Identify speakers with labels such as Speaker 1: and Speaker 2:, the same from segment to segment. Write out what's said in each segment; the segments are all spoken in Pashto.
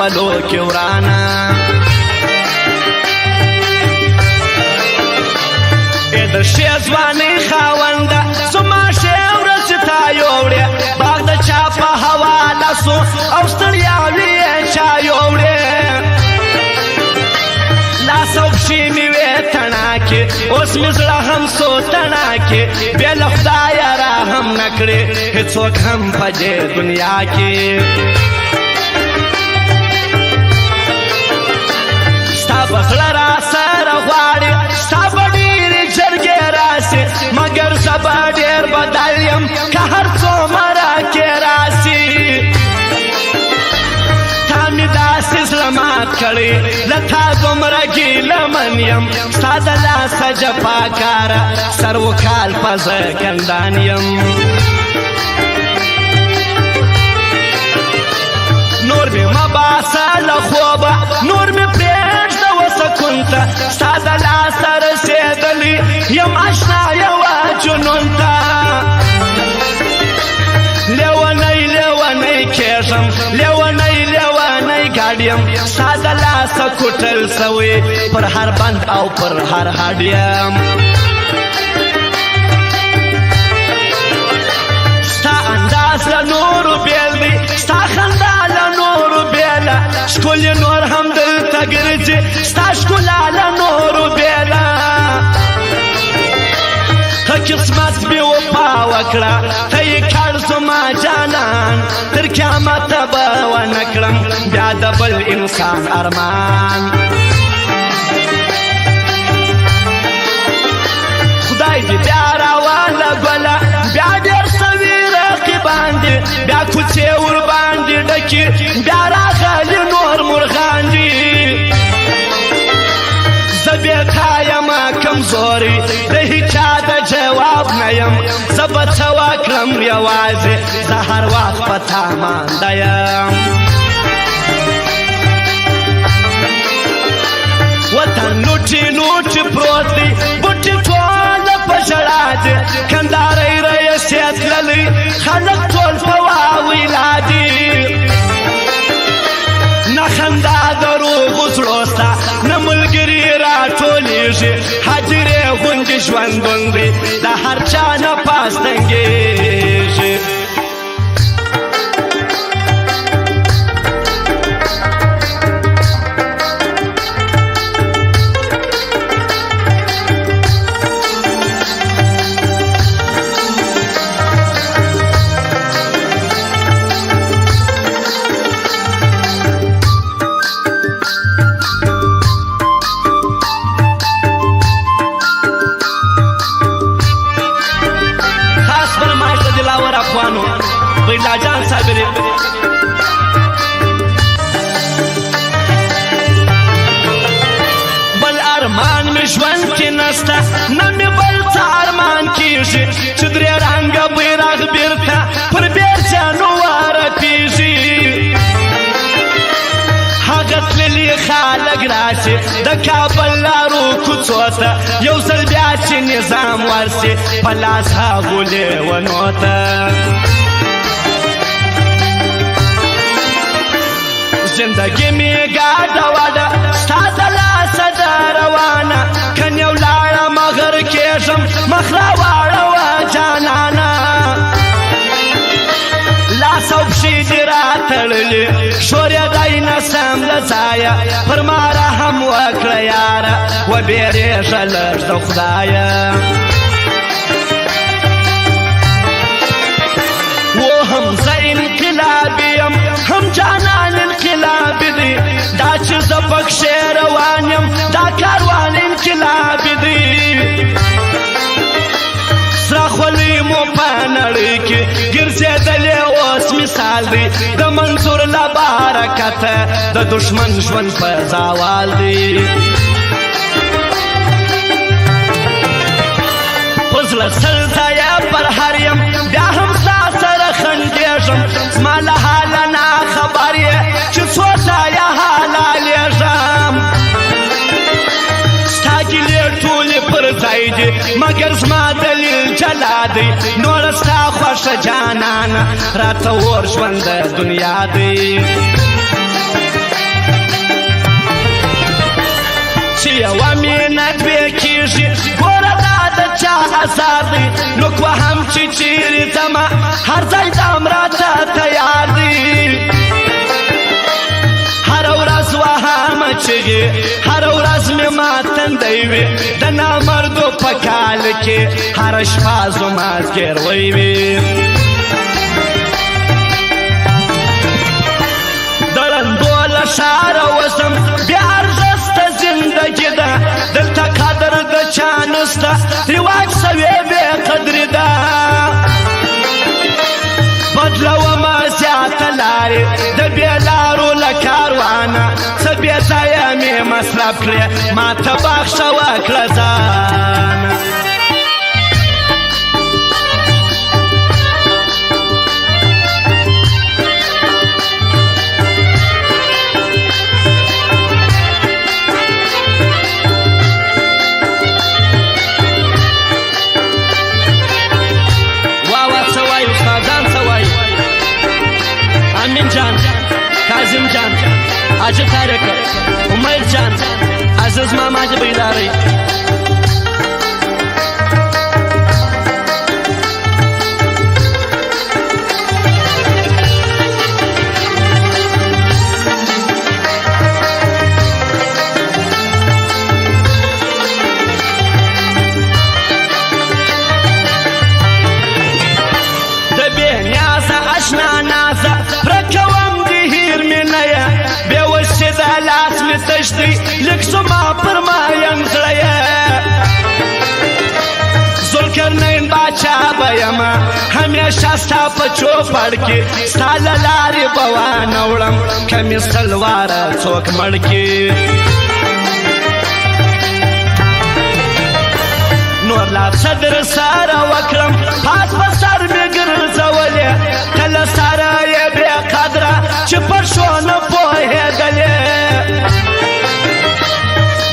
Speaker 1: خولو کې ورانه. ای د ښې ځوانۍ خاونده، زما ښې ورځې تا یوړې، باغ د چا په حواله سو او ستړیاوې یې چا یوړې. لاس او پښې مې وې تڼاکې، اوس مې زړه هم سو تڼاکې، بې له خدایه را هم نه کړې هېڅوک هم په دې دنیا کې. ستا به زړه را سره غواړي، ستا به ډېرې جرګې راسي، مګر زه به ډېر بدل یم که هر څومره کې راسي. تا مې داسې زړه مات کړی، له تا دومره ګیله من یم، ستا د لاسه جفاکاره سر و کال په زه ګندان یم. نور مې مه باسه له خوبه، نور مې پرېږده وسکون ته، ستا د لاسه رسېدلی یم اشنا یوه جنون ته. لیونی لیونی کېږم، لیونی لیونی ګاډ یم، ستا د لاسه کوټل سوی پر هر بند او پر هر هډ یم. ستا انداز له نورو بېل دی، ستا خندا له نورو بېله، ښکلي نور هم دلته ګرځي، ستا ښکلا له نورو بېله. ښه قسمت مې وفا وکړه، ته یې کړ زما جانان، تر قیامته به ونه کړم بیا د بل انسان ارمان. خدای دې بیا راواله ګله، بیا ډېر سوي رقیبان دي، بیا کوڅې ورباندې ډکې، بیا راغلي نور مرغان دي. زه بې تا یمه کمزوری، د هیچا د جواب نه یم، زه به څه وکړم یوازې، زه هر وخت په تا مانده یم. وطن لوټې لوټې پروت دی، بوټي ټوله په ژړا دي، کندهارۍ رییس یې تللی، خلک ټول په واویلا دي. نه خندا د روغو زړو ستا، نه ملګري راټولېږي، هجرې غوندې ژوندون دی، د هر چا نه پاس تنګېږي. خاص فرمایش د دلاور افغانو بیلا جان صابري. بل ارمان مې ژوند کې نسته، نه مې بل څه ارمان کېږي، چې درې رنګه بیرغ بیرته پر بیرجانو ورپېږي. هغه تللي خلک راشي د کابل لارو کوڅو ته، یو ځل بیا چې نظام ورسي په لاس هغو لېونو ته. زندګي مې ګډه وډه ستا د لاسه ده روانه، که یو لاړه مغر کېږم مخ راواړوه جانانه. لاس او پښې دې راتړلې، ښورېدی نه سم له ځایه، پر ما رحم وکړه یاره، وبېرېږه لږ د خدایه. و هم زه انقلابي یم، هم جانان انقلابي دی، دا چې زه پکښې روان یم، دا کاروان انقلابي دی. سره خولۍ مو په نړۍ کې ګرځېدلې اوس مثال دی، د منصور له برکته د دښمن ژوند په زوال دی. په زړه سل ځایه پر هر یم، بیا هم ستا سره خندېږم، زما له حاله ناخبر یې چې څو ځایه حلالېږم. ستا ګیلې ټولې پر ځای دي، مګر زما دلیل جلا دی، نور ستا خوښه جانانه راته اور ژوند د دنیا دی. یوه مینه دوې کېږي، ګوره دا د چا ازار دی. نو کوه هم چې چېرې ځمه، هر ځای دام راته تیار دی. هره ورځ وهمه چغې، هره ورځ مې ماتندی وي، د نامردو په کال کې هره شپه زما زګېروی وي. د ړندو له ښاره وځم، بې ارزښته زندګي ده، دلته قدر د چا نشته، رواج سوې بې قدري ده. بدلومه زیاته لارې د بې لارو له کاروانه، څه بې ځایه مې مصرف کړې، ما ته بخښه وکړه ځانه. وا وا، څه وایي استادان، څه وایي؟ امین جان، کاظم جان، حاجي طارق، عمیر جان، عزیز ماما دې بیداري. د بې نیازه اشنا نازه پرکوم دې هیر مې نه یې، بې وسې د لاس مې تش دی، لږ زما پر مایم زړه یې. ذوالقرنین باچا به یمه، همیشه ستا په چوپړ کې، ستا له لارې به وانه وړم، که مې سل واره څوک مړ کړي. نور لا څه در سره وکړم، پاس په سر مې ګرځولې، ته له سره یې بې قدره چې پر شو نه پوهېدلې.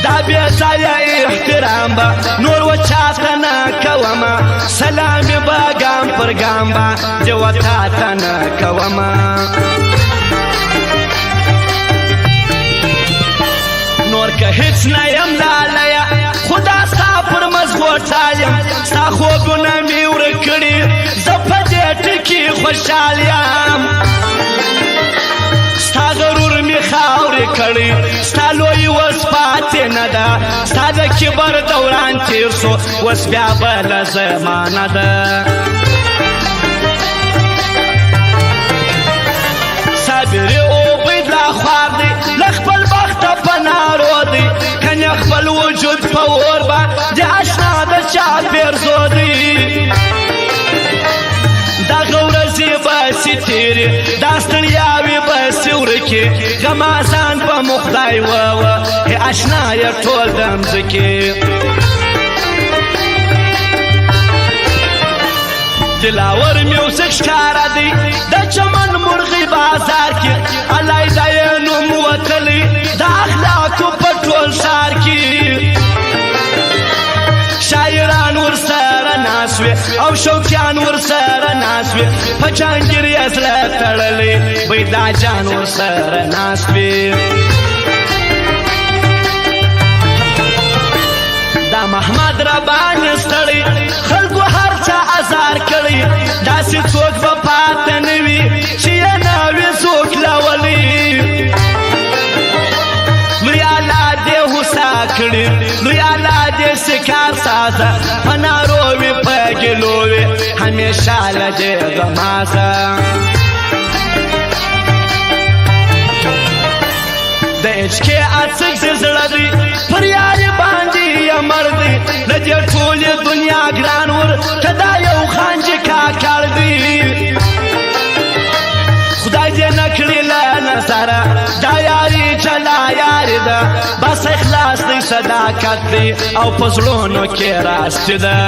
Speaker 1: دا بې ځایه احترام به نور و چاته نه کومه، سلامي به ګام پر ګام به دې و تاته نه کومه. نور که هیڅ نه یم لالیه، خدا ستا پر مزغوټا یم، ستا خوبونه مې ورک کړي، زه په دې ټکي خوشحال یم. ستا غرور مې خاورې کړی، ستا لوی اوس پاتې نه ده، ستا د کبر دوران تېر سو، اوس بیا بله زمانه ده. صابري عبید لا خوار دی، له خپل بخته په نارو دی، کنې خپل وجود په اور به د اشنا د چا پیرزو دی. دغه ورځې به سي تېرې، دا ستړیاوې به سي ورکې، غمازان به مو خدای ووه اشنا یې ټول د مځکې. دلاور میوزیک ښکاره دی د چمن مرغۍ بازار کې، الله دا یې نوم وتلی د اخلاقو په ټول ښار کې. شاعران ورسره ناست وي او شوقیان ورسره ناست وي، په جهانګیر یې زړه تړلی، بیدا جان ورسره ناست وي. دا محمد رباني ستړی، خلکو هر چا ازار کړی، داسې څوک به پاته نه وي چې یې نه وي څوک لولي. لوی الله دې هوسا کړي، لوی الله دې سکار سازه، په نارو وي په ګیلو وي، همیشه له دې غمازه. د عشقې اڅکزي زړه دی، پر یاري باندې یې مړ دی، له دې ټولې دنیا ګران ورته دا یو خان چې کاکړ دی. خدای دې نه کړي له نظره دا یاري جلا یاري ده، بس اخلاص دی صداقت دی او په زړونو کې راستي ده.